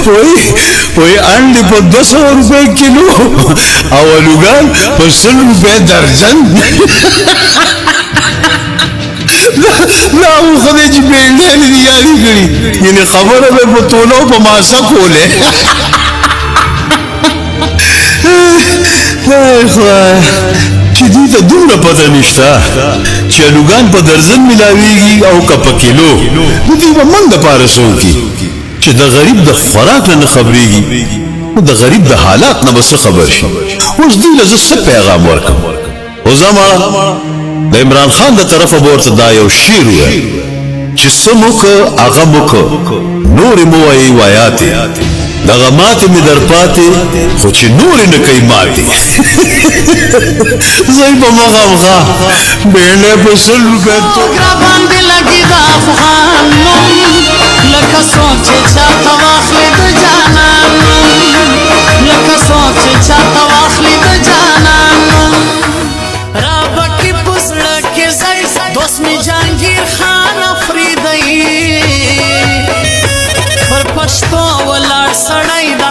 وای وای انډې په 200 روپۍ کیلو او الوګان په 100 روپۍ درجن. دا خو دې چې بېلډې دي یادې کړي، یعنې خبره به په تولو په ماسه کوله. خدای چې دوی ته دومره پته نشته چې الوګان په درزن ملاویږي او که په کیلو، نو دوی به موږ دپاره څه وکړي؟ چې د غریب د خوراک نه نه خبرېږي، نو د غریب د حالات نه به څه خبر شي؟ اوس دوی له زه څه پیغام ورکړم؟ خو ځه مړه، د عمران خان د طرفه به ورته دا یو شعر ووایم چې څه مو که هغه مو که، نورې مو وایي وایاتې، دغه ماتې مې در پاتې، خو چې نورې نه کوي ماتې. زه یې په مخه مخه بېنډۍ په 100 روپۍ تو ګرا باندې لګي د افغان نوم، لکه څوک چې چاته واخلي د جانان نوم، لکه څوک چې چاته واخلي د جانان نوم. رابکې په زړه کې ځای دوست مې جهانګیر خان افریدی، پر پښتو ولاړ سړی د